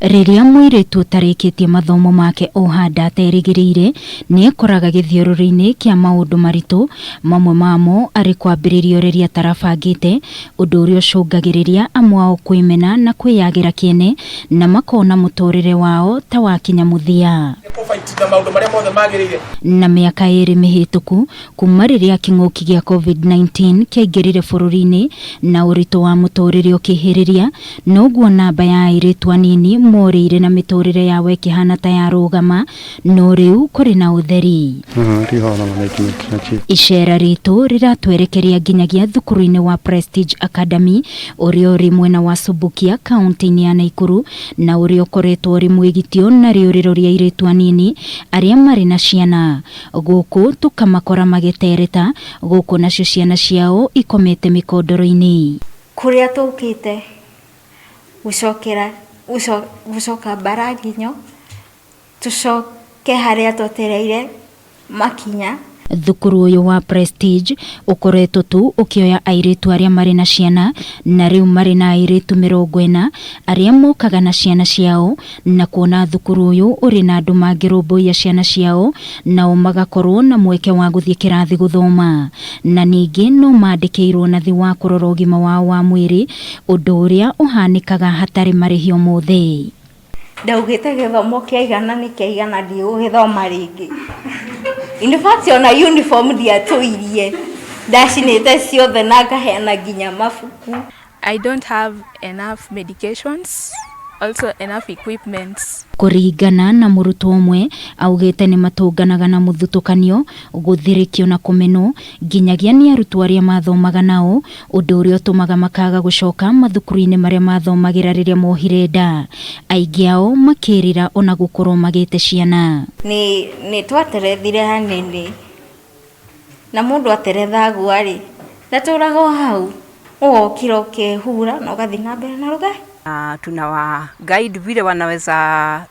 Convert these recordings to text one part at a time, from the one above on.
Rĩrĩa mũirĩtu ũtarĩkĩtie mathomo make oha nda aterĩgĩrĩire, nĩekoraga gĩthiũrũrĩ-inĩ kĩa maũndũ maritũ, mamwe mamo arĩ kwambĩrĩria ũreri atarabangĩte, ũndũ ũrĩa ũcũngagĩrĩria amwe ao kwĩmena na kwĩyagĩra kĩene na makona mũtũrĩre wao ta wakinya mũthia. Na mĩaka ĩrĩ mĩhĩtũku kuma rĩrĩa kĩng'ũki gĩa Covid-19 kĩaingĩrire bũrũri-inĩ na ũritũ wa mũtũrĩre ũkĩhĩrĩria, noguo namba ya airĩtu anini morĩire na mĩtũrĩre yao ĩkĩhana ta yarũgama, no rĩu kũrĩ na ũtheri. Icera ritũ rĩratwerekeria nginyagia thukuru-inĩ wa Prestige Academy ũrĩa ũrĩ mwena wa Subukia kaunti-inĩ ya Naikuru na ũrĩa ũkoretwo ũrĩ mwĩgitio na rĩũrĩro rĩa airĩtu anini arĩa marĩ na ciana. Gũkũ tũkamakora magĩtereta, gũkũ nacio ciana ciao ikomete mĩkondoro-inĩ. Kũrĩa tũkĩte gũcokera gũcoka mbara nginyo tũcoke harĩa twetereire makinya. Thukuru ũyũ wa Prestige ũkoretwo tu ũkĩoya airĩtu arĩa marĩ na ciana na rĩu marĩ na airĩtu 40 arĩa mokaga na ciana ciao na kuona thukuru ũyũ ũrĩ na andũ mangĩrũmbũiya ciana ciao nao magakorwo na mweke wa gũthiĩ kĩrathi gũthoma na ningĩ no mandĩkĩirwo nathi wa kũrora ũgima wao wa mwĩrĩ ũndũ ũrĩa ũhanĩkaga hatarĩ marĩhi o mothe. Ndaugĩte gĩthomo kĩaigana nĩ kĩaigana, ndigũgĩthoma rĩngĩ. In fact ona uniform ndiatũirie, ndacinĩte ciothe na ngaheana nginya mabuku. I don't have enough medications, also enough equipments. Kũringana na mũrutwo ũmwe augĩte nĩ matũnganaga na mũthutũkanio, gũthirĩkio na kũmenwo nginyagia nĩ arutwo arĩa mathomaga nao, ũndũ ũrĩa ũtũmaga makaga gũcoka mathukuru-inĩ marĩa mathomagĩra rĩrĩa mohire nda. Aingĩ ao makĩrĩra ona gũkorwo magĩte ciana. Nĩ twaterethire hanini na mũndũ aterethagwo rĩ, ndatũraga o hau, ũgokĩra ũkehura na ũgathiĩ na mbere na rũgendo. Tunawa guide vile wanaweza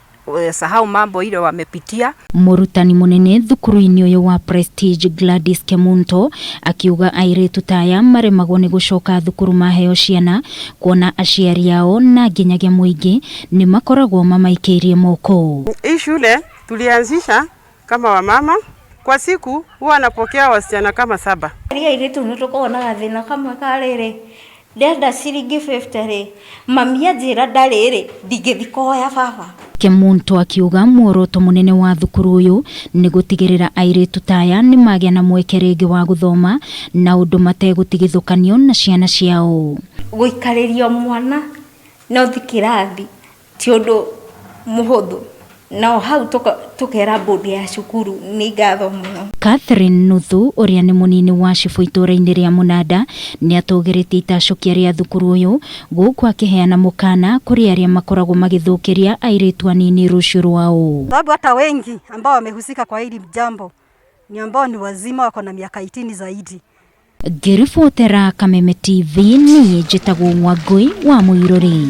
sahau mambo ile wamepitia. Mũrutani mũnene thukuru-inĩ ũyũ wa Prestige Gladys Kemunto akiuga airĩtu ta aya maremagwo nĩ gũcoka thukuru maheo ciana kuona aciari ao na nginyagia mũingĩ nĩ makoragwo mamaikĩirie moko. Hii shule tulianzisha kama wamama, kwa siku huwa anapokea wasichana kama 7. Arĩa airĩtu nĩ tũkoragwo na gathĩna kamwe ka rĩrĩ, ndenda ciringi 50 rĩ, mami anjĩra ndarĩ rĩ, ndingĩthiĩ kũhoya baba. Kemunto akiuga muoroto mũnene wa thukuru ũyũ nĩ gũtigĩrĩra airĩtu ta aya nĩ magĩa na mweke rĩngĩ wa gũthoma na ũndũ mategũtigithũkanio na ciana ciao. Gũikarĩrio mwana na ũthiĩ kĩrathi ti ũndũ mũhũthũ, no hau tũkera bodi ya cukuru nĩ ngatho mũno. Catherine Nuthu ũrĩa nĩ mũnini wa cibũ itũũra-inĩ rĩa Mũnanda nĩ atũgĩrĩtie itacũkia rĩa thukuru ũyũ gũkũ akĩheana mũkana kũrĩ arĩa makoragwo magĩthũkĩria airĩtu anini rũciũ rwao. Sababu hata wengi ambao wamehusika kwa hili jambo ni ambao ni wazima, wako na miaka 60 zaidi. Ngĩribotera Kameme TV niĩ njĩtagwo Wangũi wa Mũirũrĩ.